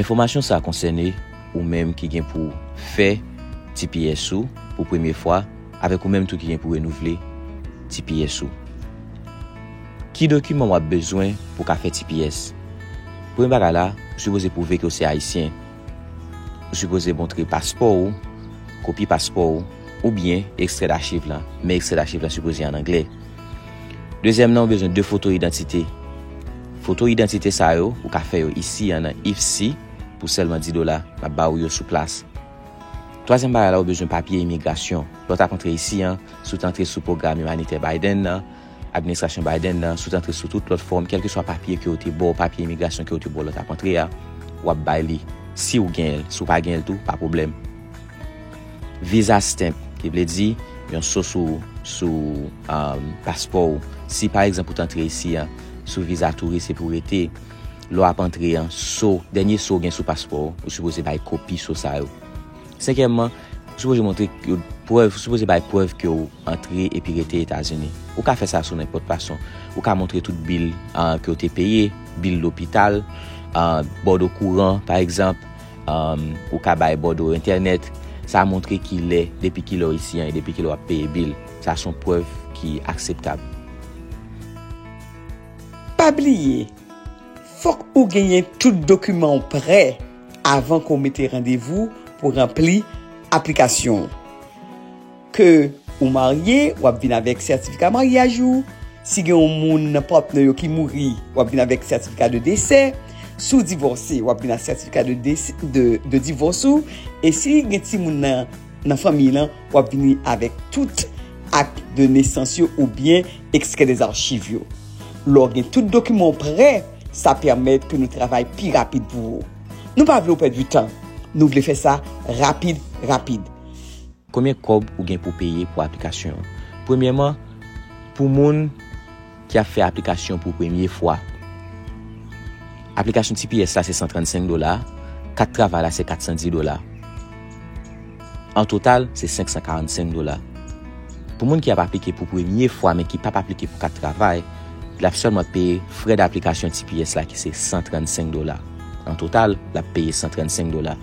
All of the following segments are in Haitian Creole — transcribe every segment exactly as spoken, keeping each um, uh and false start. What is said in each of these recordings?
Enfòmasyon sa a konsène ou menm ki gen pou fè T P S ou pou premye fwa, avèk ou menm tou ki gen pou renouvle T P S ou. Ki dokiman w ap bezwen pou w ka fè T P S? Premye bagay la, ou sipoze pwouve ke w se Ayisyen. Ou sipoze montre paspò ou, kopi paspò ou, oubyen ekstrè dachiv la, men ekstrè dachiv la sipoze an anglè. Dezyèm nan, ou bezwen de foto idantite. Foto idantite sa yo, ou ka fè yo isi an nan I F C pou sèlman dis dola. M ap ba ou yo sou plas. Twazyèm bagay la, ou bezwen papye imigrasyon. Lè w t ap antre isi an, si w t antre sou pwogram imanitè Biden nan, administrasyon Biden nan, si w t antre sou tout lòt fòm, kèlkeswa papye ke yo te ba w, papye imigrasyon ke yo te ba w lè w t ap antre a, w ap bay li. Si w gen l, si w pa gen l tou, pa pwoblèm. Viza stamp, ki vle di yon so sou, sou, um, paspò w. Si, pa egzanp, ou t antre isi an sou viza touris epi w rete, lè w ap antre an, so, dènye so w gen sou paspò w, ou sipoze bay kopi so sa yo. Senkyèmman, ou sipoze montre yo prèv, ou sipoze bay prèv ke w antre epi rete Etazini. Ou ka fè sa sou nenpòt fason. Ou ka montre tout bil, ah, ke w te peye, bil lopital, ah, bòdwo kouran, pa egzanp, ah, ou ka bay bòdwo entènèt. Sa montre kilè, depi kilè w isi an e depi kilè w ap peye bil. Sa se yon prèv ki akseptab. Pa bliye, fòk ou genyen tout dokiman w prè avan ke w mete randevou pou ranpli aplikasyon w. Ke ou marye, w ap vin avèk sètifika maryaj ou. Si gen yon moun nan patnè w ki mouri, w ap vin avèk sètifika de desè. Si w divòse, w ap vin ak sètifika de, de, de divòs ou. E si gen timoun nan, nan fanmi lan, w ap vini avèk tout ak de nesans yo oubyen ekstrè dèzachiv yo. Lè w gen tout dokiman w prè, sa pèmèt ke nou travay pi rapid pou ou. Nou pa vle w pèdi tan. Nou vle fè sa rapid, rapid. Konbyen kòb ou gen pou peye pou aplikasyon an? Premyèman, pou moun ki ap fè aplikasyon pou premye fwa, aplikasyon T P S la se san trannsenk dola, kat travay la se kat san dis dola. An total, se senk san karannsenk dola. Pou moun ki ap aplike pou premye fwa, men ki p ap aplike pou kat travay, l ap sèlman peye frè daplikasyon T P S la, ki se san trannsenk dola. An total, l ap peye san trannsenk dola.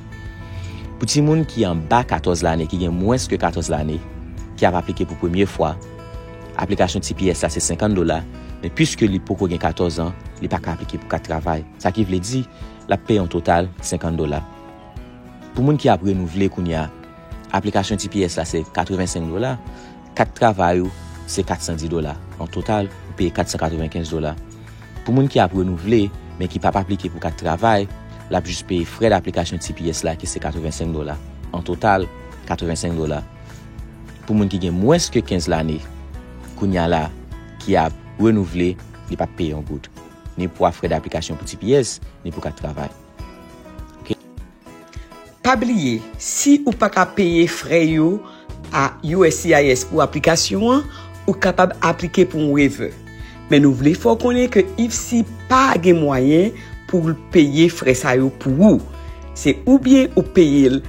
Pou timoun ki anba katòz lane, ki gen mwens ke katòz lane, ki ap aplike pou premye fwa, aplikasyon T P S la se senkant dola, men piske li poko gen katòz an, li pa ka aplike pou kat travay. Sa ki vle di, l ap peye yon total senkant dola. Pou moun ki ap renouvle kounye a, aplikasyon T P S la se katrevensenk dola, kat travay ou se kat san dis dola. An total, ou peye kat san katrevenkenz dola. Pou moun ki ap renouvle, men ki p ap aplike pou kat travay, l ap jis peye frè daplikasyon T P S la, ki se katrevensenk dola. An total, katrevensenk dola. Pou moun ki gen mwens ke kenz lane, kounye a la, ki ap renouvle, li p ap peye yon goud. Ni pou frè daplikasyon pou T P S, ni pou kat travay. Pa bliye, si ou pa ka peye frè yo a U S C I S pou aplikasyon an, ou kapab aplike pou yon waiver. Men nou vle fè w konnen ke I F C pa gen mwayen pou l peye frè sa yo pou ou. Se oubyen ou peye l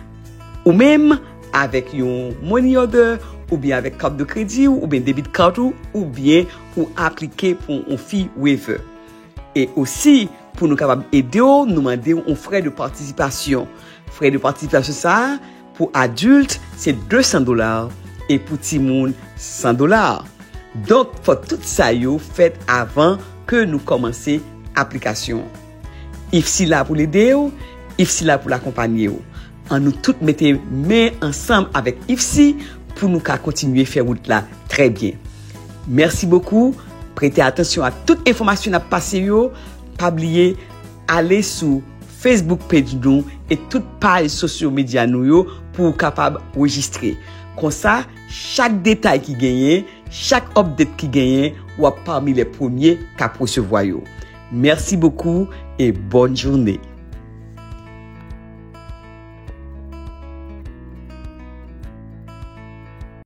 ou menm avèk yon money order, oubyen avèk kat de kredi w, oubyen debit card ou, oubyen ou aplike pou yon fee waiver. E osi, pou nou kapab ede w, nou mande w yon frè de patisipasyon. Frè de patisipasyon sa a, pou adilt, se de san dola, e pou timoun, san dola. Donk, fò tout sa yo fèt avan ke nou kòmanse aplikasyon. I F C la pou l ede w, I F C la pou l akonpanye w. Ann nou tout mete men ansanm avèk I F C pou nou ka kontinye fè wout la trè byen. Mèsi bokou. Prete atansyon a tout enfòmasyon n ap pase yo. Pa bliye, ale sou Facebook page nou e tout paj sosyo medya nou yo pou w kapab rejistre. Konsa, chak detay ki genyen, chak update ki genyen, w ap pami lè premye k ap resevwa yo. Mèsi bokou e bòn jounen.